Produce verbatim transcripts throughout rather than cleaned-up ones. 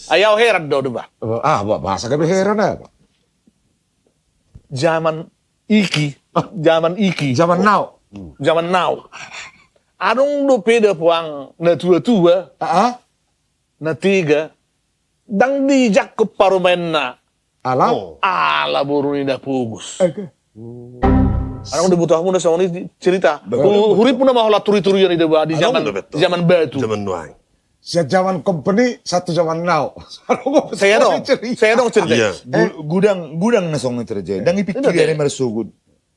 Ai au heran do, do ba. Ah, ba-, bahasa gabe heran apa? Zaman iki, zaman iki. Zaman now. Zaman now. Adong dope dapoang na tua-tua. Ah, ah. Na tiga. Ndang dijangkon parumaenna. Ala? Oh. Ala boru ni na pogos. Oke. Adong do botomu na songon i cerita. Betul. Hu-, huripmu nama holan turi-turian i do ba di zaman, zaman batu. Zaman nuaeng. Sian zaman kompeni, satu zaman now. Saya dong, saya dong cerita. Iya. Gu-, gudang, gudang na songon i terjadi. Ndang ipikiri ari marsogot.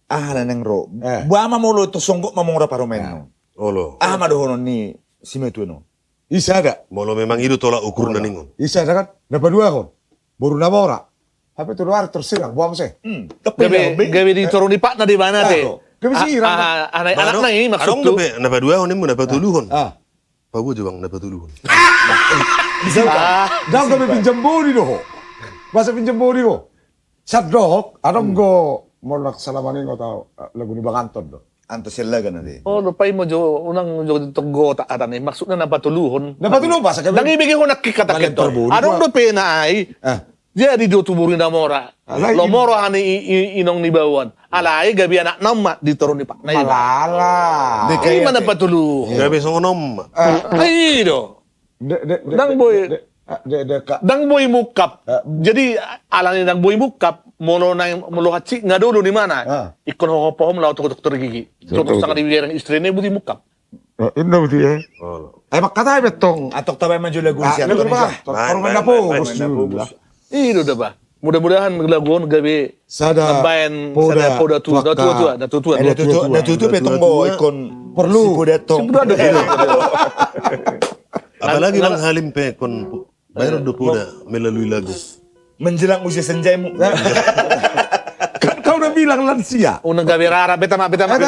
Ah, na naeng ro. Eh. Boha ma molo tong songgop ma mora parumaen on. Olo. Aha ma dohonon ni simatua on? Isa da. Molo memang i do tolak ukurna ningon. Isa da kan? Na paduahon. Boru na mora. Hape tolu ari tersirang, boha muse. Hmm. Gabe, gabe di toru ni patna di mana te? Gabe sirang. Ah, ah, anakna i maksud tu. Na paduahon ninmu, na patoluhon. Ah. Paboa jo bang na patoluhon. Ndang gabe pinjam bodi do ho. Masa pinjam bodi ho. Sahat dohot, adong do, molo na selama ni ingot au, lagu ni Bang Anton do. Anton Siallagan ate. Oh, do paima jo, unang jo tong gotak hata ni, maksudna na patoluhon. Na patoluhon, masa gabe. Ndang ibege ho nangkin kata kentol. Adong dope na ai. Ah. Jadi do tu boru ni na mora. Alai. Lomo roha ni i-, i-, inong ni baoan. Alai gabe anakna on ma di toru ni patna i. Malala. Ima na patoluhon. Gabe songon on ma. Ah. Ai do. Ndang boi. Ndang boi mungkap. Jadi alani ndang boi mungkap, molo naeng, molo hansit nga dolo ni mana. Ingkon ho ho pohom laho tu dokter gigi. Contoh sanga dibereng istrina i buti mungkap. Inda buti e. Ai mangkatai be tong. Antong tabaen ma jo lagu ni si Antoni. Parumaen na pogos. I do da ba. Mudah-mudahan lagu on gabe sada poda tu na tua-tua, na tua-tua. Na tua-tua pe tong bo ingkon porlu. Apalagi Bang Halim pe ingkon baen do poda melalui lagu. Menjelang usia senjaimu. Kan kau udah bilang lansia. Unang gabe rara, beta ma, beta ma.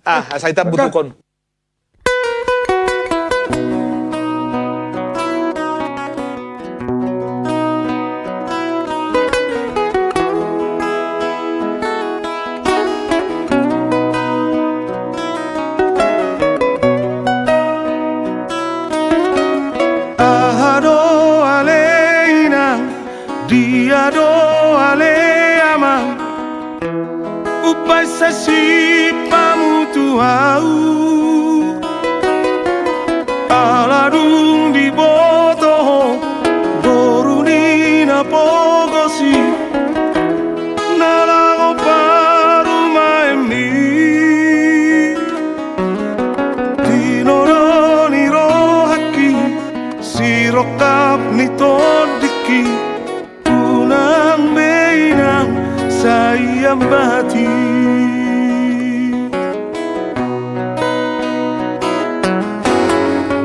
Ah, sai tabu tukon. Aha do ale inang, dia do ale amang, umbaen sai sipamutu au. Ala dung diboto ho boru ni na pogos i, na laho parumaenmi. Tinodo ni rohangki, sirongkap ni tondingki, unang be inang sai ambati.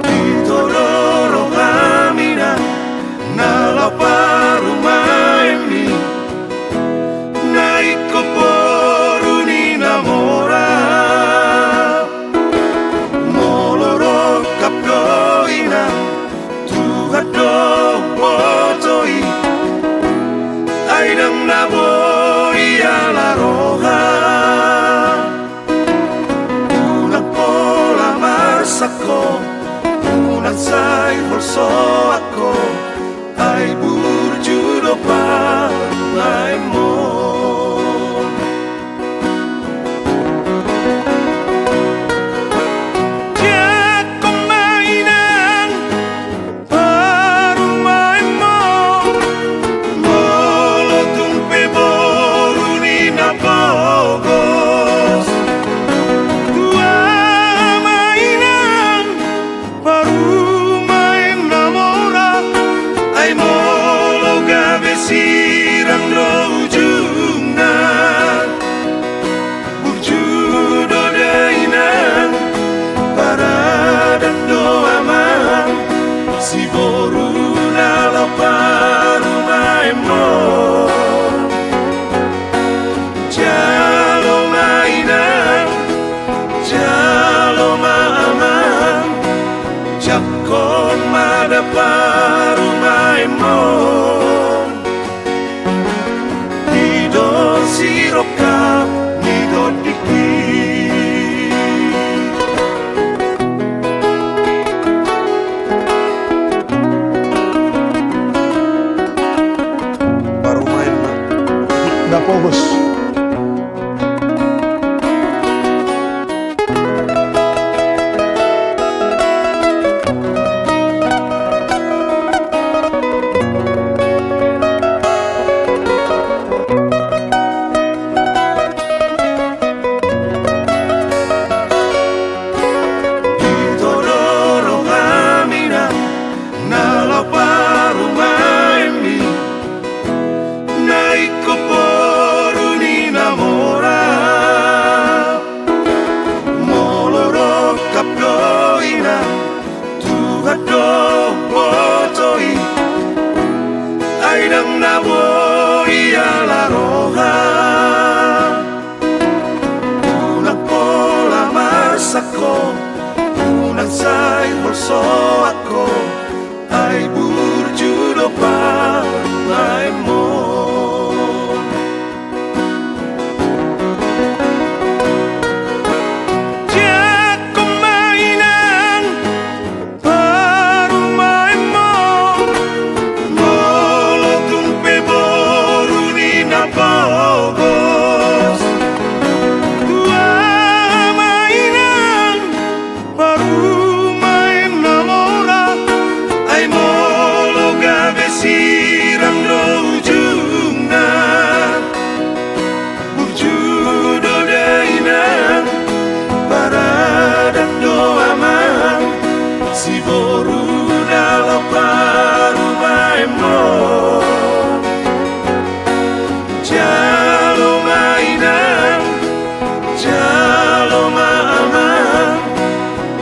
Ditodo roham inang, na laho parumaenmi, na ingkon boru ni na mora. Molo rongkap do inang, Tuhan do huboto i, ai ndang na boi ala roha. Unang pola marsangko, unang sai holsoan ho, ai burju do parumaenmon. Jangkon ma inang parumaenmon, molo tung pe boru ni na pogos. Tua ma inang parumaen na mora, ai molo gabe sirang do ujungna. Burju do da inang, paradan do amang, si boru na laho parumaenmon. Jalo ma inang, jalo ma amang, jangkon ma da parumaenmon. Didok sirongkap ni tondingki. Pogos. Di toru rohami na laho parumaenmi, na ingkon boru ni na mora. Molo rongkap do inang, Tuhan do umboto i, ai ndang na boi ala roha. Unang pola marsangko, unang sai holsoan ho, ai burju do parumaenmon. Jangkon ma inang parumaenmon, molo tung pe boru ni na pogos. Tua ma inang parumaen na mora, ai molo gabe sirang do ujungna. Burju do da inang, paradan do amang, siboru na laho parumaenmon. Jalo ma inang, jalo ma amang,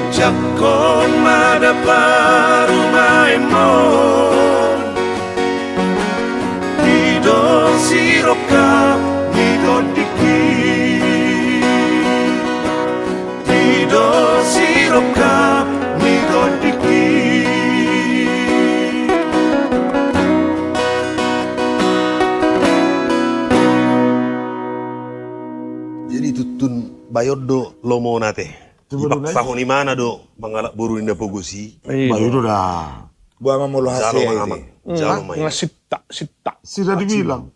jangkon ma da parumaenmon. Didok sirongkap ni tondingki, didok sirongkap ni tondingki. Jadi tuntun bayo do lomona te. Dipaksahon imana do mangalap boru ni na pogos i. Bayo do da. Boa ma molo hase. Jalo ma amang. Jalo ma inang. Sinta, sinta. Sudah dibilang.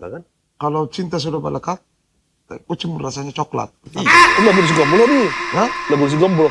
Kalau cinta sudah melekat, kucing rasanya coklat. Lagu ni si Gomblo do i. Hah? Lagu ni si Gomblo.